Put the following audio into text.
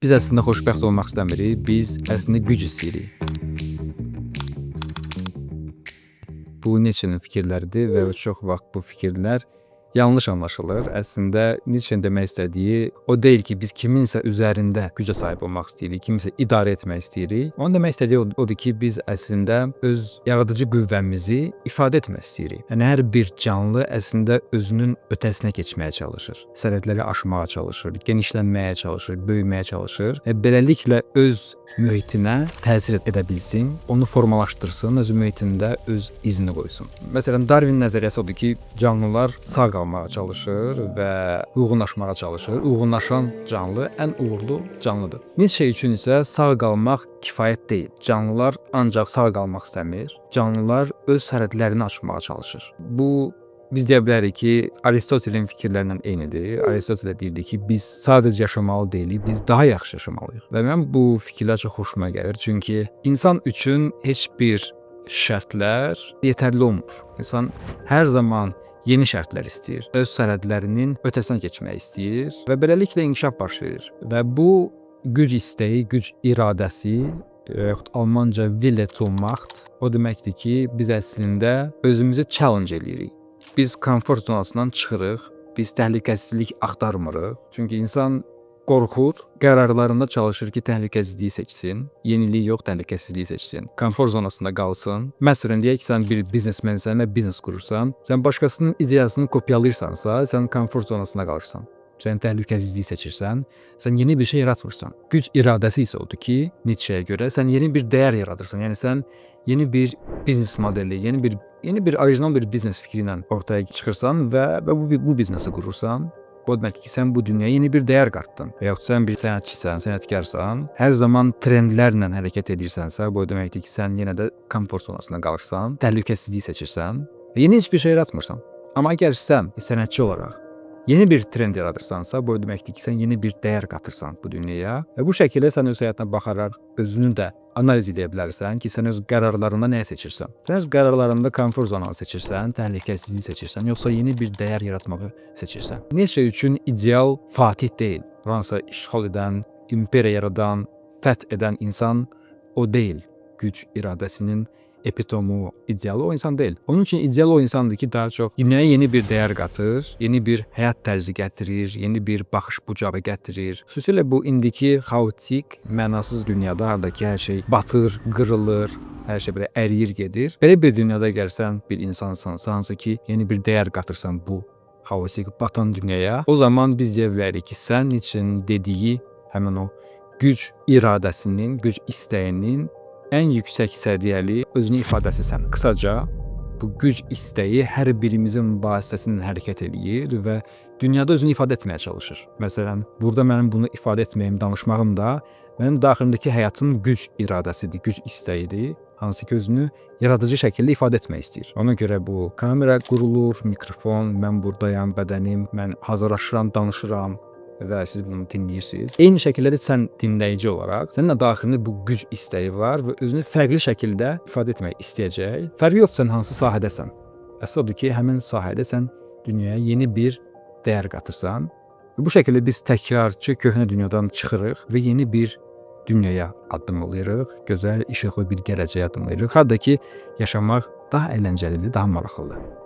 Biz əslində xoşbəxt olmaq istəmirik, biz əslində güc istəyirik. Bu Nietzschenin fikirləridir və çox vaxt bu fikirlər yanlış anlaşılır. Əslində Nietzschenin demək istədiyi o deyil ki, biz kiminsə üzərində gücə sahib olmaq istəyirik, kiminsə idarə etmək istəyirik. Onun demək istədiyi odur ki, biz əslində öz yaradıcı qüvvəmizi ifadə etmək istəyirik. Yəni hər bir canlı əslində özünün ötəsinə keçməyə çalışır. Sərhədləri aşmağa çalışır, genişlənməyə çalışır, böyüməyə çalışır. Və beləliklə öz mühitinə təsir edə bilsin, onu formalaşdırsın, öz mühitində öz izini qoysun. Məsələn, Darwin nəzəriyyəsi odur ki, canlılar sağ qalmağa çalışır və uyğunlaşmağa çalışır. Uyğunlaşan canlı ən uğurlu canlıdır. Nietzsche üçün isə sağ qalmaq kifayət deyil. Canlılar ancaq sağ qalmaq istəmir. Canlılar öz sərhədlərini aşmağa çalışır. Bu biz deyə bilərik ki, Aristotelin fikirlərindən eynidir. Aristotel də deyirdi ki, biz sadəcə yaşamalı deyilik, biz daha yaxşı yaşamalıyıq. Və mən bu fikirlər çox xoşuma gəlir, çünki insan üçün heç bir şərtlər yetərli olmur. İnsan hər zaman yeni şərtlər istəyir. Öz sərhədlərinin ötəsinə keçmək istəyir və beləliklə inkişaf baş verir. Və bu güc istəyi, güc iradəsi, yaxud almanca Wille zur Macht, o deməkdir ki, biz əslində özümüzü challenge eləyirik. Biz komfort zonasından çıxırıq, biz təhlükəsizlik axtarmırıq. Çünki insan qorxur, qərarlarında çalışır ki, təhlükəsizliyi seçsin, yeniliyi yox, təhlükəsizliyi seçsin. Komfort zonasında qalsın. Məsələn, deyək ki, sən bir biznesmensən və biznes qurursan, sən başqasının ideyasını kopyalayırsansa, sən komfort zonasında qalırsan. Sən təhlükəsizliyi seçirsən, sən yeni bir şey yaratmırsan. Güc iradəsi isə odur ki, Nietzscheyə görə sən yeni bir dəyər yaradırsan. Yəni sən yeni bir biznes modeli, yeni bir orijinal bir biznes fikri ilə ortaya çıxırsan və bu biznesi qurursan. Bu deməkdir ki, sən bu dünyaya yeni bir dəyər qatdın. Və yaxud sən bir sənətçisən, sənətkarsan, hər zaman trendlərlə hərəkət edirsənsə, bu deməkdir ki, sən yenə də komfort zonasında qalırsan, təhlükəsizliyi seçirsən və yeni heç bir şey yaratmırsan. Amma əgər sən sənətçi olaraq yeni bir trend yaradırsansa, bu deməkdir ki, sən yeni bir dəyər qatırsan bu dünyaya və bu şəkildə sən öz həyatına baxaraq özünü də analiz edə bilərsən ki, sən öz qərarlarında nəyi seçirsən. Sən öz qərarlarında komfort zonanı seçirsən, təhlükəsizliyi seçirsən, yoxsa yeni bir dəyər yaratmağı seçirsən. Nietzsche üçün ideal fatih deyil. Fransa işğal edən, imperiya yaradan, fəth edən insan o deyil. Güc iradəsinin epitomu, idealı o insan deyil. Onun üçün ideal o insandır ki, daha çox dünyaya yeni bir dəyər qatır, yeni bir həyat tərzi gətirir, yeni bir baxış bucağı gətirir. Xüsusilə bu indiki xaotik, mənasız dünyada, harda ki hər şey batır, qırılır, hər şey belə əriyir gedir. Belə bir dünyada əgər sən bir insansansa, hansı ki yeni bir dəyər qatırsan bu xaotik, batan dünyaya, o zaman biz deyə bilərik ki, sən Nietzschenin dediyi həmin o güc iradəsinin, güc istəyinin ən yüksək səviyyəli özünü ifadəsisən. Qısaca, bu güc istəyi hər birimizin vasitəsilə hərəkət eləyir və dünyada özünü ifadə etməyə çalışır. Məsələn, burada mənim bunu ifadə etməyim, danışmağım da mənim daxilimdəki həyatın güc iradəsidir, güc istəyidir, hansı ki özünü yaradıcı şəkildə ifadə etmək istəyir. Ona görə bu kamera qurulur, mikrofon, mən buradayam, bədənim, mən hazırlaşıram, danışıram və siz bunu dinləyirsiniz. Eyni şəkildə də sən dinləyici olaraq, sənin də daxilində bu güc istəyi var və özünü fərqli şəkildə ifadə etmək istəyəcək. Fərqi yoxdur sən hansı sahədəsən. Əsas odur ki, həmin sahədə sən dünyaya yeni bir dəyər qatırsan. Və bu şəkildə biz təkrarçı köhnə dünyadan çıxırıq və yeni bir dünyaya addımlayırıq. Gözəl, işıqlı bir gələcəyə addımlayırıq. Harda ki, yaşamaq daha əyləncəlidir, daha maraqlıdır.